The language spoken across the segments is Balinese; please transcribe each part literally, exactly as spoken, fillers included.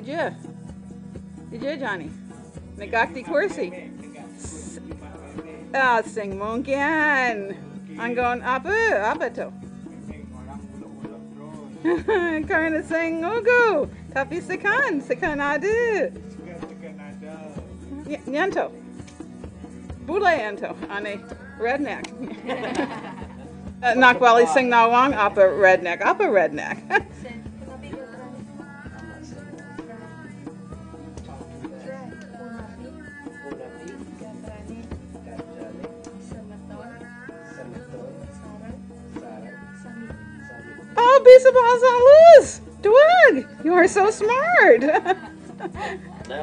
Ija. Ija Johnny. Negak di kursi. S-, ah, sing mungkin. Anggun apa? Apa to? Karena sing ngugu. Tapi sakan, sakan ada. Ny-, nyan to. Bule anto, ane redneck. Nak wali sing nawang apa redneck, apa redneck. Oh, bisa bahasa halus. Duag, you are so smart. No,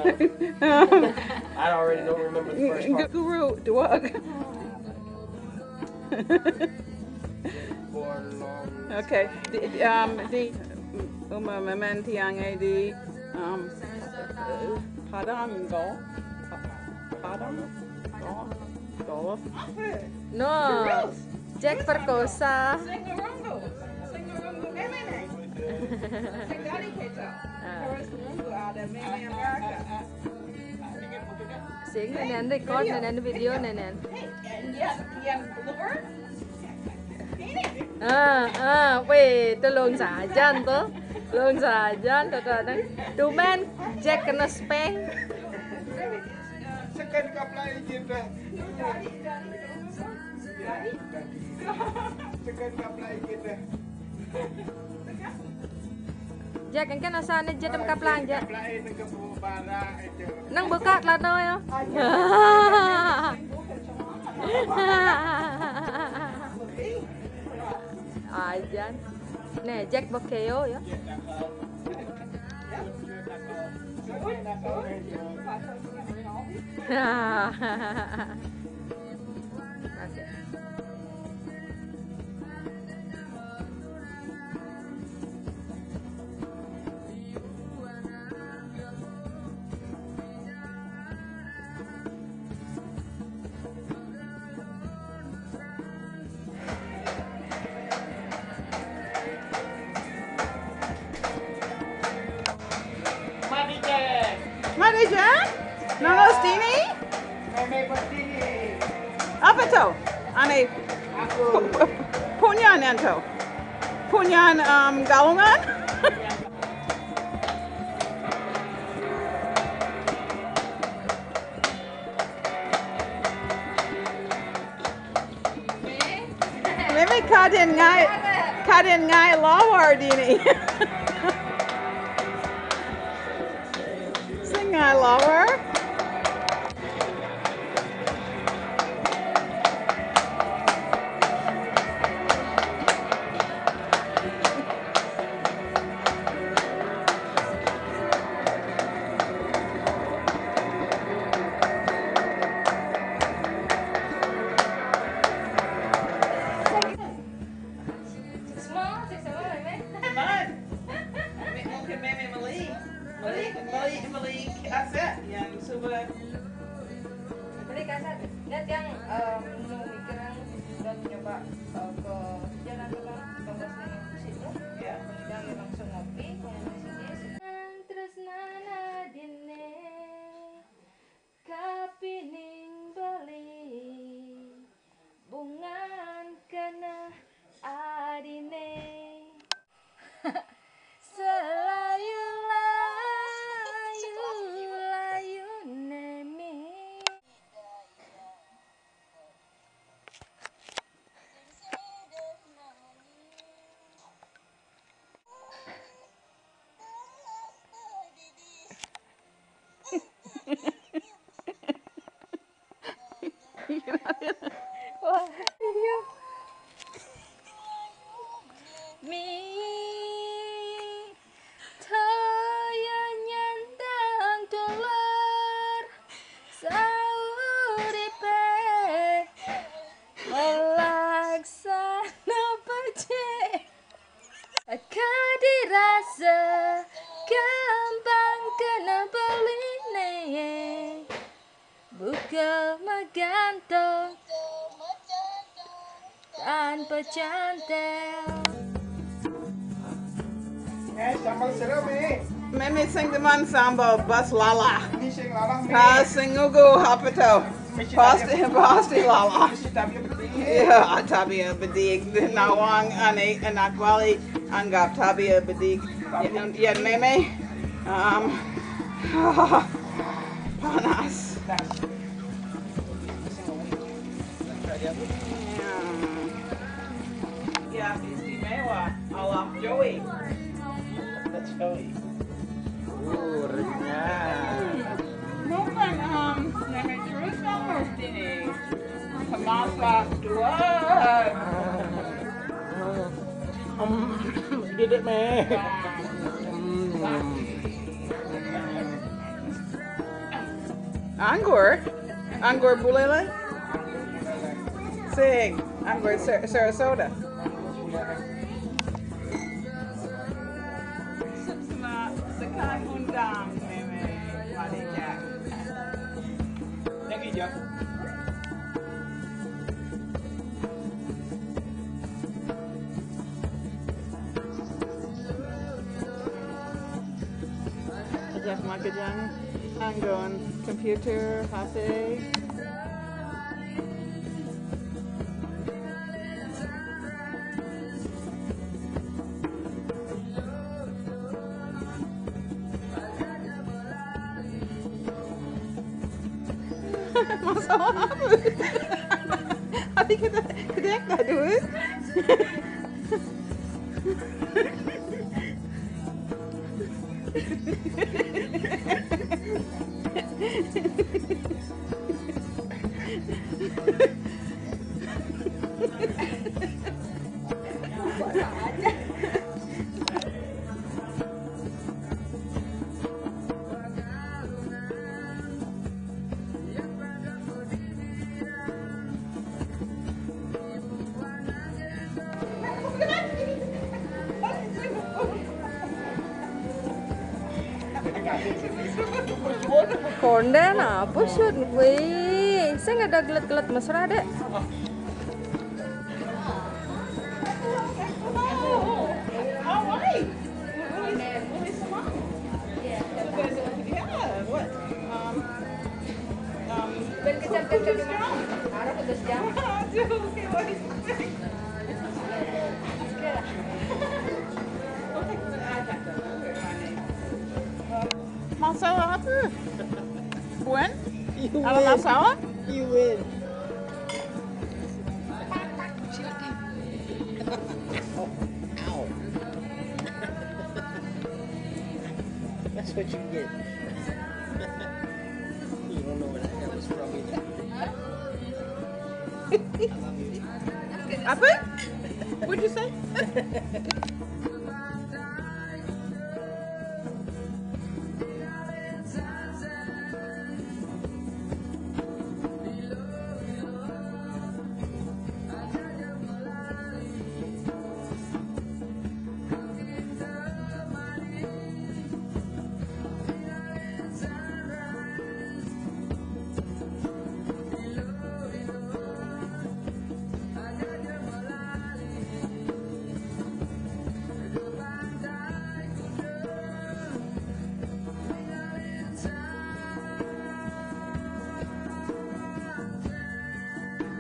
I already don't remember the first part. Guru, duag. For long. Okay. Di, di, um, di uma mementi ang di um, Padangol. Padangol. Golf. No, Jack perkosa. Singurungu. Singurungu memene. Singdari kecha. Ah. Terus nunggu ada meme Amerika. Sing, nenen record, nenen video, nenen. Hey, yan, yan, lure? Ini. Ah, ah, weh, to lung sajan to. Lung sajan to to nang. Tumen Jack kena speng. Sekan kaplai kita. Sekan kaplai kita. Jack, engke asane jedem kaplang, Jack. Kaplai nang kebun bara itu. Nang bekak lano ya. Ajan. Nih, Jack bokeo ya. Masih. Mari Jack. Mana Jack? Nanos dini? Meme berdiri. Apa to? Ane Aku. pu-, pu-, punyan anto. Punyan um, galungan. Maybe kadin ngai, kadin ngai lawar dini. Sing ngai lawar. Small, six, seven, maybe. Teman. Mungkin meme meli. Meli, meli, meli kaset yang coba. Beli kaset. Lihat yang eh, mau mikiran udah nyoba eh, ke jalan ke mana? Ke Boston situ. Ya. Kemudian langsung ngopi, ngopi sini. Terus nana dine kapining beli bungan kena adine. Selayu layu layu nemi. Wah, iya. Mi toya nyandang dolar sauripe melaksana becik. Kadi rasa gampang kena beline. Buka magantung tanpa cantel. Eh, sambal seru nih. Mimi sing the man samba bus lala. Ni sing lala, mi. Ha, sing ugu hapito. Pasti, pasti lala. Mesti tabi bedi. Yeah, tabi bedi. Nawang ani, anak wali, anggap tabi bedi. Yan, yan, Mimi. Um, panas. Ya, istimewa. Alam Joey. Joey. Uh, renyah. Bukan, um, nenek Teresa ini. Kemasa dua. Hmm, didik, meh. Hmm. Anggur? Anggur bulele? Sing, anggur Sar-, Sarasota. Sekai undang, meme, pada jak. Lagi jak. Ajak makajang, anggon, computer, hase. Masalah apa? Tapi kita, kita yang dah dua. Konde na apa shoot? Weh, saya nggak ada gelet-gelet mesra deh. Masalah apa? Buen? Kalau masalah? You win. Ow. That's what you get. You don't know what I got was from either. Apa? What'd you say?